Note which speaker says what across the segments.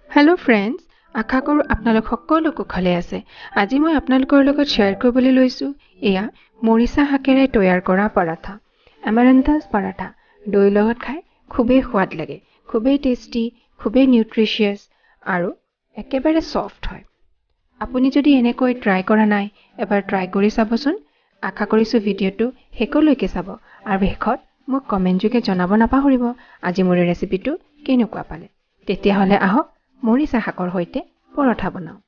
Speaker 1: Hello' friends, আশা কৰোঁ আপোনালোক সকলো কুশলে আছে। আজি মই আপোনালোকৰ লগত শ্বেয়াৰ কৰিবলৈ লৈছোঁ এয়া মৰিচা শাকেৰে তৈয়াৰ কৰা পৰাঠা, এমাৰেন্থাছ পৰাঠা। দৈৰ লগত খাই খুবেই সোৱাদ লাগে, খুবেই টেষ্টি, খুবেই নিউট্ৰিচিয়াছ আৰু একেবাৰে ছফ্ট হয়। আপুনি যদি এনেকৈ ট্ৰাই কৰা নাই, এবাৰ ট্ৰাই কৰি চাবচোন। আশা কৰিছোঁ ভিডিঅ'টো শেষলৈকে চাব আৰু শেষত মোক কমেণ্ট যোগে জনাব নাপাহৰিব আজি মোৰ এই ৰেচিপিটো কেনেকুৱা পালে। তেতিয়াহ'লে আহক মৰিচা শাকৰ সৈতে পৰঠা বনাওঁ।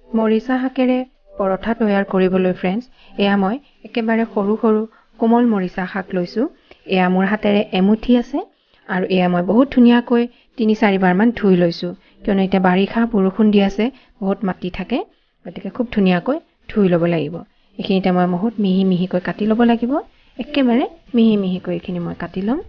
Speaker 1: মৰিচা শাকেৰে পৰঠা তৈয়াৰ কৰিবলৈ ফ্ৰেণ্ডছ, এয়া মই একেবাৰে সৰু সৰু কোমল মৰিচা শাক লৈছোঁ। এয়া মোৰ হাতেৰে এমুঠি আছে আৰু এয়া মই বহুত ধুনীয়াকৈ 3-4বাৰমান ধুই লৈছোঁ, কিয়নো এতিয়া বাৰিষা বৰষুণ দি আছে, বহুত মাটি থাকে, গতিকে খুব ধুনীয়াকৈ ধুই ল'ব লাগিব। এইখিনিতে মই বহুত মিহি মিহিকৈ কাটি ল'ব লাগিব, একেবাৰে মিহি মিহিকৈ এইখিনি মই কাটি ল'ম।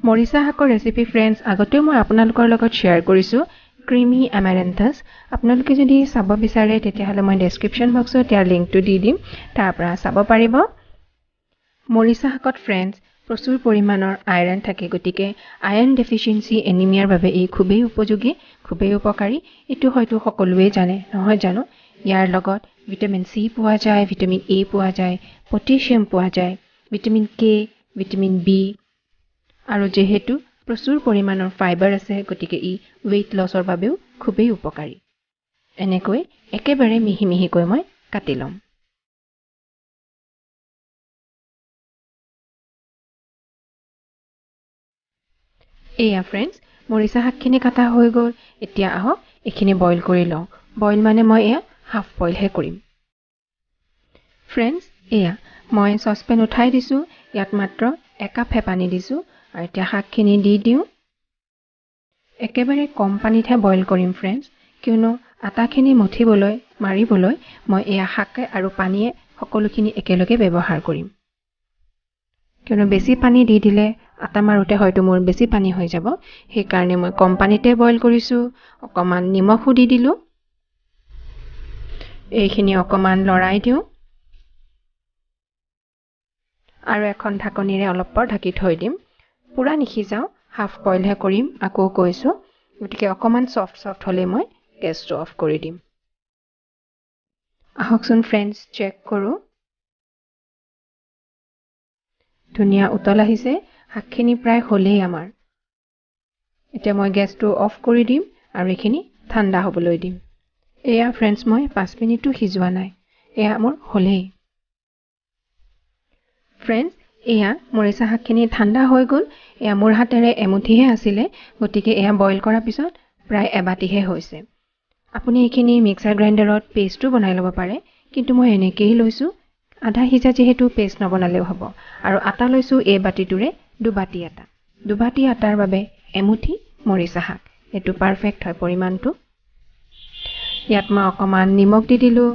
Speaker 1: মৰিচা শাকৰ ৰেচিপি ফ্ৰেণ্ডছ আগতেও মই আপোনালোকৰ লগত শ্বেয়াৰ কৰিছোঁ, ক্ৰিমি এমাৰেন্থাছ। আপোনালোকে যদি চাব বিচাৰে তেতিয়াহ'লে মই ডেছক্ৰিপশ্যন বক্সত ইয়াৰ লিংকটো দি দিম, তাৰ পৰা চাব পাৰিব। মৰিচা শাকত ফ্ৰেণ্ডছ প্ৰচুৰ পৰিমাণৰ আইৰণ থাকে, গতিকে আইৰণ ডেফিচিয়েঞ্চি এনিমিয়াৰ বাবে ই খুবেই উপযোগী, খুবেই উপকাৰী। এইটো হয়তো সকলোৱে জানে, নহয় জানো? ইয়াৰ লগত ভিটামিন চি পোৱা যায়, ভিটামিন এ পোৱা যায়, পটেছিয়াম পোৱা যায়, ভিটামিন কে, ভিটামিন বি, আৰু যিহেতু প্ৰচুৰ পৰিমাণৰ ফাইবাৰ আছে, গতিকে ই ৱেইট লছৰ বাবেও খুবেই উপকাৰী। এনেকৈ একেবাৰে মিহি মিহিকৈ মই কাটি ল'ম। এয়া ফ্ৰেণ্ডছ, মৰিচা শাকখিনি কাটা হৈ গ'ল। এতিয়া আহক এইখিনি বইল কৰি লওঁ। বইল মানে মই এয়া হাফ বইলহে কৰিম। ফ্ৰেণ্ডছ, এয়া মই চচপেন উঠাই দিছোঁ, ইয়াত মাত্ৰ একাপহে পানী দিছোঁ আৰু এতিয়া শাকখিনি দি দিওঁ। একেবাৰে কম পানীতহে বইল কৰিম ফ্ৰেণ্ডছ, কিয়নো আটাখিনি মঠিবলৈ মাৰিবলৈ মই এয়া শাকে আৰু পানীয়ে সকলোখিনি একেলগে ব্যৱহাৰ কৰিম। কিয়নো বেছি পানী দি দিলে আটা মাৰোঁতে হয়তো মোৰ বেছি পানী হৈ যাব, সেইকাৰণে মই কম পানীতে বইল কৰিছোঁ। অকণমান নিমখো দি দিলোঁ। এইখিনি অকণমান লৰাই দিওঁ আৰু এখন ঢাকনিৰে অলপ পৰ ঢাকি থৈ দিম। পূৰা নিসিজাওঁ, হাফ বইলহে কৰিম, আকৌ কৈছোঁ। গতিকে অকণমান ছফ্ট ছফ্ট হ'লেই মই গেছটো অফ কৰি দিম। আহকচোন ফ্ৰেণ্ডছ চেক কৰোঁ। ধুনীয়া উতল আহিছে, শাকখিনি প্ৰায় হ'লেই আমাৰ। এতিয়া মই গেছটো অফ কৰি দিম আৰু এইখিনি ঠাণ্ডা হ'বলৈ দিম। এয়া ফ্ৰেণ্ডছ মই 5 মিনিটো সিজোৱা নাই, এয়া মোৰ হ'লেই। ফ্ৰেণ্ডছ, এয়া মৰিচা শাকখিনি ঠাণ্ডা হৈ গ'ল। এয়া মোৰ হাতেৰে এমুঠিহে আছিলে, গতিকে এয়া বইল কৰাৰ পিছত প্ৰায় এবাটিহে হৈছে। আপুনি এইখিনি মিক্সাৰ গ্ৰাইণ্ডাৰত পেষ্টটো বনাই ল'ব পাৰে, কিন্তু মই এনেকৈয়ে লৈছোঁ। আধা সিজা যিহেতু পেষ্ট নবনালেও হ'ব। আৰু আটা লৈছোঁ এই বাতিটোৰে 2 বাটি আটা। 2 বাটি আটাৰ বাবে এমুঠি মৰিচা শাক, এইটো পাৰফেক্ট হয় পৰিমাণটো। ইয়াত মই অকণমান নিমখ দি দিলোঁ।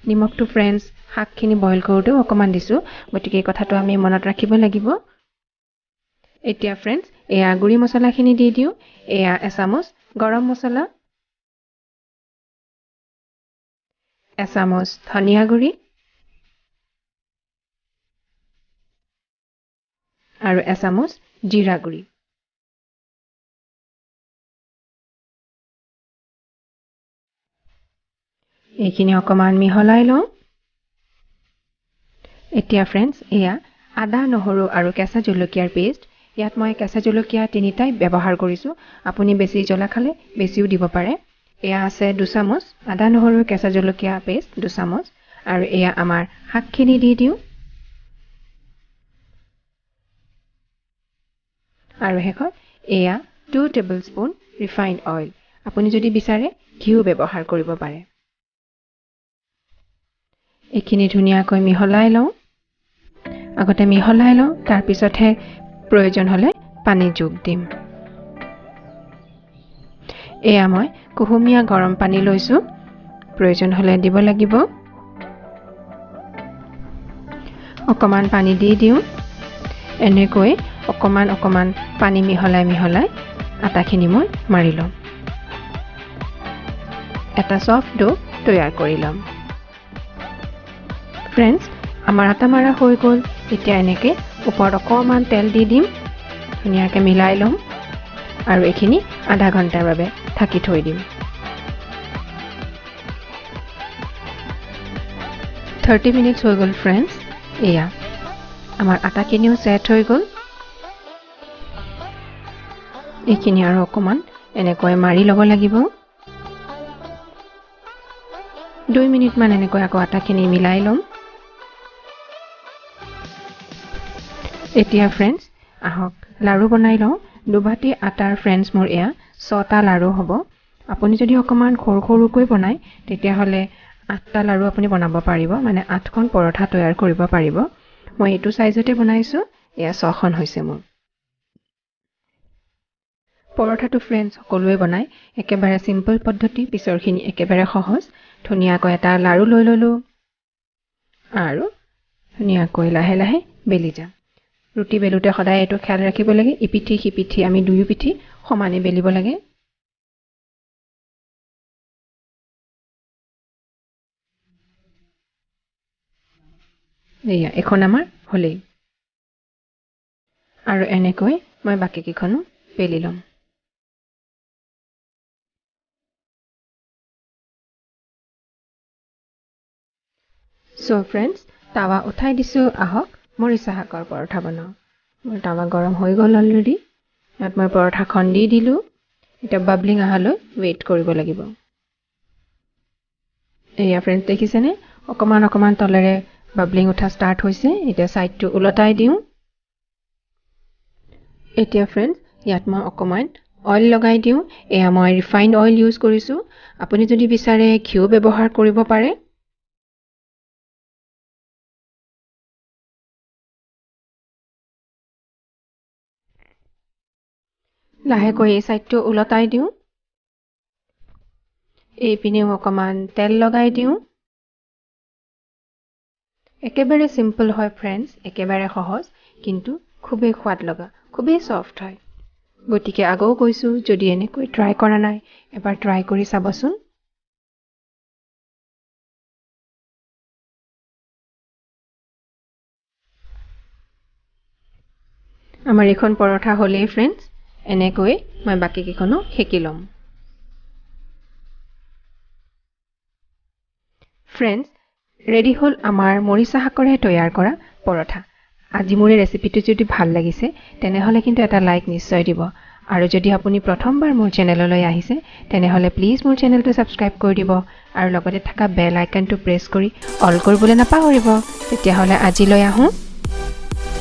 Speaker 1: নিমখটো ফ্ৰেণ্ডছ শাকখিনি বইল কৰোঁতেও অকণমান দিছোঁ, গতিকে এই কথাটো আমি মনত ৰাখিব লাগিব। এতিয়া ফ্ৰেণ্ডছ এয়া গুড়ি মছলাখিনি দি দিওঁ। এয়া এচামুচ গৰম মছলা, এচামুচ ধনিয়া গুড়ি আৰু এচামুচ জিৰা গুড়ি। এইখিনি অকণমান মিহলাই লওঁ। এতিয়া ফ্ৰেণ্ডছ এয়া আদা, নহৰু আৰু কেঁচা জলকীয়াৰ পেষ্ট। ইয়াত মই কেঁচা জলকীয়া 3টাই ব্যৱহাৰ কৰিছোঁ, আপুনি বেছি জ্বলা খালে বেছিও দিব পাৰে। এয়া আছে 2 চামুচ আদা, নহৰু, কেঁচা জলকীয়া পেষ্ট 2 চামুচ। আৰু এয়া আমাৰ শাকখিনি দি দিওঁ। আৰু শেষত এয়া 2 টেবুল স্পুন ৰিফাইণ্ড অইল। আপুনি যদি বিচাৰে ঘিউ ব্যৱহাৰ কৰিব পাৰে। এইখিনি ধুনীয়াকৈ মিহলাই লওঁ। আগতে মিহলাই লওঁ, তাৰপিছতহে প্ৰয়োজন হ'লে পানী যোগ দিম। এয়া মই কুহুমীয়া গৰম পানী লৈছোঁ, প্ৰয়োজন হ'লে দিব লাগিব। অকণমান পানী দি দিওঁ। এনেকৈ অকণমান অকণমান পানী মিহলাই মিহলাই আটাখিনি মই মাৰি ল'ম, এটা ছফ্ট do তৈয়াৰ কৰি ল'ম। ফ্ৰেণ্ডছ, আমাৰ আটা মাৰা হৈ গ'ল। এতিয়া এনেকৈ ওপৰত অকণমান তেল দি দিম, ধুনীয়াকৈ মিলাই ল'ম। আৰু এইখিনি আধা ঘণ্টাৰ বাবে ঢাকি থৈ দিম। 30 মিনিটছ হৈ গ'ল ফ্ৰেণ্ডছ। এয়া আমাৰ আটাখিনিও ছেট হৈ গ'ল। এইখিনি আৰু অকণমান এনেকৈ মাৰি ল'ব লাগিব। 2 মিনিটমান এনেকৈ আকৌ আটাখিনি মিলাই ল'ম। এতিয়া ফ্ৰেণ্ডছ আহক লাড়ু বনাই লওঁ। দুবাটি আটাৰ ফ্ৰেণ্ডছ মোৰ এয়া 6টা লাড়ু হ'ব। আপুনি যদি অকণমান সৰু সৰুকৈ বনায় তেতিয়াহ'লে 8টা লাড়ু আপুনি বনাব পাৰিব, মানে 8খন পৰঠা তৈয়াৰ কৰিব পাৰিব। মই এইটো চাইজতে বনাইছোঁ, এয়া 6খন হৈছে মোৰ। পৰঠাটো ফ্ৰেণ্ডছ সকলোৱে বনায়, একেবাৰে চিম্পল পদ্ধতি, পিছৰখিনি একেবাৰে সহজ। ধুনীয়াকৈ এটা লাড়ু লৈ ল'লোঁ আৰু ধুনীয়াকৈ লাহে লাহে বেলি যাম। ৰুটি বেলোতে সদায় এইটো খেয়াল ৰাখিব লাগে, ইপিঠি সিপিঠি আমি দুয়ো পিঠি সমানে বেলিব লাগে। এয়া এখন আমাৰ হ'লেই। আৰু এনেকৈ মই বাকীকেইখনো বেলি ল'ম। চ' ফ্ৰেণ্ডছ, টাৱা উঠাই দিছোঁ। আহক মৰিচা শাকৰ পৰঠা বনাওঁ। মোৰ টাৱা গৰম হৈ গ'ল অলৰেডি। ইয়াত মই পৰঠাখন দি দিলোঁ। এতিয়া বাবলিং অহালৈ ৱেইট কৰিব লাগিব। এয়া ফ্ৰেণ্ডছ দেখিছেনে, অকণমান অকণমান তলেৰে বাবলিং উঠা ষ্টাৰ্ট হৈছে। এতিয়া ছাইডটো ওলটাই দিওঁ। এতিয়া ফ্ৰেণ্ডছ ইয়াত মই অকণমান অইল লগাই দিওঁ। এয়া মই ৰিফাইণ্ড অইল ইউজ কৰিছোঁ। আপুনি যদি বিচাৰে ঘিউ ব্যৱহাৰ কৰিব পাৰে। লাহেকৈ এই ছাইডটো ওলটাই দিওঁ। এইপিনেও অকণমান তেল লগাই দিওঁ। একেবাৰে চিম্পল হয় ফ্ৰেণ্ডছ, একেবাৰে সহজ, কিন্তু খুবেই সোৱাদ লগা, খুবেই ছফ্ট হয়। গতিকে আগেও কৈছোঁ, যদি এনেকৈ ট্ৰাই কৰা নাই এবাৰ ট্ৰাই কৰি চাবচোন। আমাৰ এইখন পৰঠা হ'লেই ফ্ৰেণ্ডছ। এনেকৈ মই বাকীকেইখনো সেকি ল'ম। ফ্ৰেণ্ডছ, ৰেডি হ'ল আমাৰ মৰিচা শাকৰে তৈয়াৰ কৰা পৰঠা। আজি মোৰ এই ৰেচিপিটো যদি ভাল লাগিছে তেনেহ'লে কিন্তু এটা লাইক নিশ্চয় দিব। আৰু যদি আপুনি প্ৰথমবাৰ মোৰ চেনেললৈ আহিছে তেনেহ'লে প্লিজ মোৰ চেনেলটো ছাবস্ক্ৰাইব কৰি দিব আৰু লগতে থকা বেল আইকনটো প্ৰেছ কৰি অল কৰিবলৈ নাপাহৰিব। তেতিয়াহ'লে আজিলৈ আহোঁ।